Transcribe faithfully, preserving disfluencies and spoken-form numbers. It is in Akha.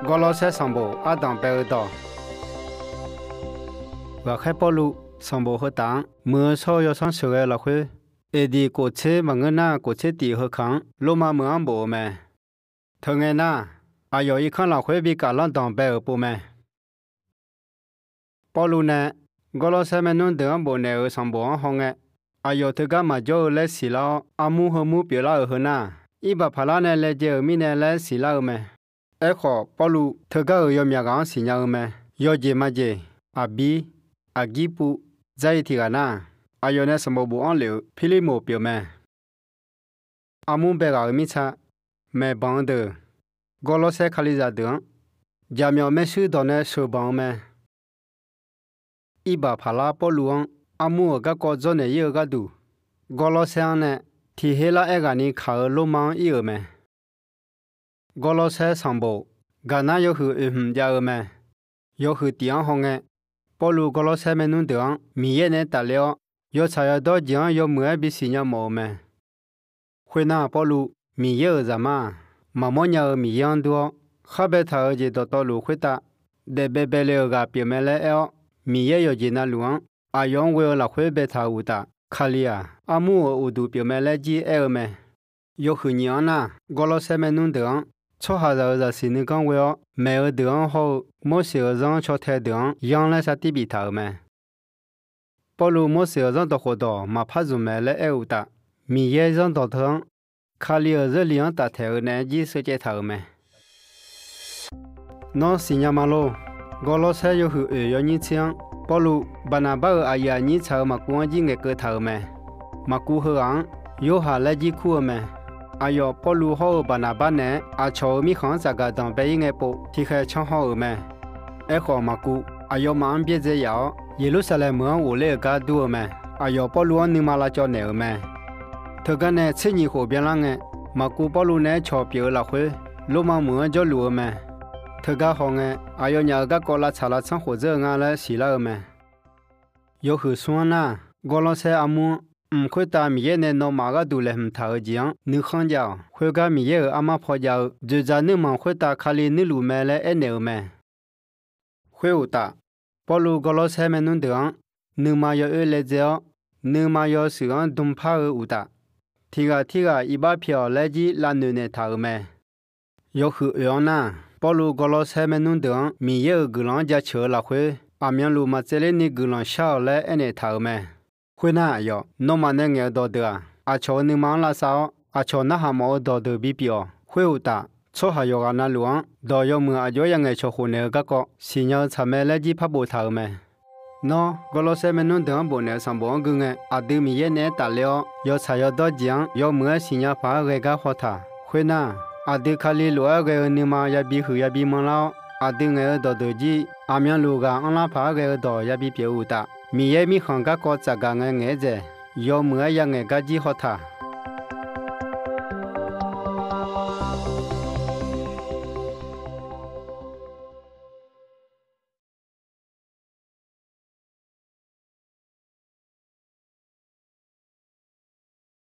Gawrlawrsaer sanqbof ardanq bae-eu dawq. Ghaqkhaer Pawrluv sanqbof heu taf-anr muiq-eu shawr-eu yawsanr sheuqghae lafkhoer, Eqdiq kof tser maqngeur nar kof tser tif heu kaq-anr Lormav meuq-anr bof-eu mae. Teungae nar, aqyawf irkanr lafkhoer bi kaf lanr danqbae-euq pov mae. Pawrluv nae Gawrlawrsaer maernmr deuq-anr bofnaeq-euq sanqbof-anr hawngae, aqyawf teugar maqjawr-eu laer siqlar-awr, armur heumur pyeuflar-euq heu nar, Irbaqpaqlar nae laejae-euq mirnae laer siqlar-eu mae. Aerkhawf, Pawrluv teugar-euq yawmyaq ghaq-anr siqnya-eu mae. Yawjeq majeq, aqbir, aqgirpuv, dzar-ir tiq ghaq nar, aqyawf nae sanqbof bof-anr lef-euq Pirlirmoq pyeufmae. Armur bae ghaq-euq mirtsa, maeqbanq-eu deuq, Gawrlawrsaer Kalizaq deuq-anr, jaqmyawf maershuir dawq nae sheuqbanq-eu mae. Irbaqpaqlar Pawrluv-anr armur-euq garkawv dzawrnaeq ir-eu gharduq, Gawrlawrsaer-anr nae tiq her lar aer ghaq ni kaq-eu Lormav-anr ir-euq mae. Gawrlawrsaer sanqbof gaqnar yawhuiq oeq hmq jav-eu mae. Yawhuiq tif-anr hawngae, Pawrluv Gawrlawrsaer maernmr deuq-anr Miqyaer naeq-aer tafler-awr, yawtsaq yawdawr jeq-anr yawmuiq-aer bisiq nya mawf-eu mae. Khoernar, Pawrluv Miqyaer-euq Zaqmar-aq, maqmawr nya-eu Miqyaer-anr dur-awr, khar baetaq-euq jeq dawqtawvluf khoertav daef baebae le-euq ghaq pyeufmae laer aer-awr, Miqyaer yawqjeq navluf-anr aqyawf-anr ghoe-eu lafkhoer baetaq-euq uqtaf, Kali-aq, armur-euq uqduq pyeufmae laer jir aer-eu mae. Yawhuiq nyiq-anr nar, Gawrlawrsaer maernmr deuq-anr tsawrhaqzaq-euq zaqsiq nuiganr ghoe-awr, maeq-eu deuq-anr hawr-eu Morseq-euq zanr caw tae deuq-anr yanr laer sartir biftaq-euq mae. Pawrluv Morseq-euq zanrdawq khofdawq maqpar zmq mae laer aer-eu uqtaf, Miqyaer zanrdawq teu-anr Kali-euq zeurli-anr taftaeq-eu naeq-aer jir sheucaev taq-euq mae. Nawr siqnya ma lor. Gawrlawrsaer yawhuiq oeq yawnyir tser-anr, Pawrluv Baqnaqbar-euq aqyuif aqnyir tsaq-eu Maqkuv-anr jir ngaeqkeuv taq-euq mae. Maqkuv heughaq-anr Yorhaq laer jir kur-eu mae. Aqyawf Pawrluv hawr-eu Baqnaqbar naeq-aer aqcawq-euq mirkhanq-anr tsafgaq danqbae-ir ngae pov tiqkhaeq can haw-euq mae. Aerkhawf, Maqkuv aqyawfmaf-anr byaerdzae yaf-awr, Yeqlursaqlaeq meuq-anr ghofler-euq gar dur-eu mae. Aqyawf Pawrluv-anr nuima lavcawv naeq-euq mae. Teugar nae tser nyiq khof byanlar ngae, Maqkuv Pawrluv naeq-aer cawq pyeuf-eu lafkhoer, Lormav meuq-anr jawrluf-eu mae. Teugar hawngae, aqyawfnyaf-euq garkawv lavtsaq lavtsanr khof dzeur-eu nga laer siqlar-eu mae. Yawhuiq smr-anr nar, Gawrlawrsaer armur-anr, mq khoertav Miqyaer nae nawmaf gharduq laeqhmq taq-euq jeq-anr nuikhanr jav-awq. Khoergar Miqyaer-euq armar paw jav-eu dzoeqdzaq nuirmanq khoertav Kali nuirluf mae laer aernaeq-euq mae. Khoeruqtaf, Pawrluv Gawrlawrsaer maernmr deuq-anr nuima yawoer laedzae-awr, nuima yawshuif-anr dm par-eu uqtaf, tiq ghaq tirghaq iq bar pyaeq-awq laer jir lavnoeq naeq taq-euq mae. Yawhuiq oeq-anr nar, Pawrluv Gawrlawrsaer maernmr deuq-anr Miqyaer-euq guiqlanq-anr jaceuq-eu lafkhoer, aqmyanluf maqtsaevler ni guiqlanq shar-awq laer aernaeq taq-euq mae. Khoernar, aqyawf, nawmaf nae ngaeq-euq dawqdeuq-aq, aqcawq-euq nuima-anr lavsav-awr, aqcawq narhaq mawf-eu dawqdeuq bipyeuf-awq. Khoeruqtaf, tsawrhaq yawqghaq navluf-anr dawq yawmuiq aqjox-aer yangaeq cawq khof naeq-eu garkawv siqnya-eu tsaq mae laer jir par boftaq-euq mae. Nawr, Gawrlawrsaer maernmr deuq-anr bofnaeq-eu sanqbof-anr gui ngae, aqdui Miqyaer naeq-aer tafler-awr, yawtsaq yawdawr jeq-anr yawmuiq-aer siqnya paq-aer ghae gar haw taq. Khoernar, aqdui Kali lof-aer ghae-eu nuima yabi huiq yabi manrlar-awr, aqdui ngaeq-eu dawqdeuq jir aqmyanluf ghaq anrlar paq-aer ghae-eu dawq yabi pyeuf-eu uqtaf, Miqyaer Mirkhanq garkawv tsafgaq ngae ngaeq-aer dzaeq, yawmuiq-aer yangaeq gar jir haw taq.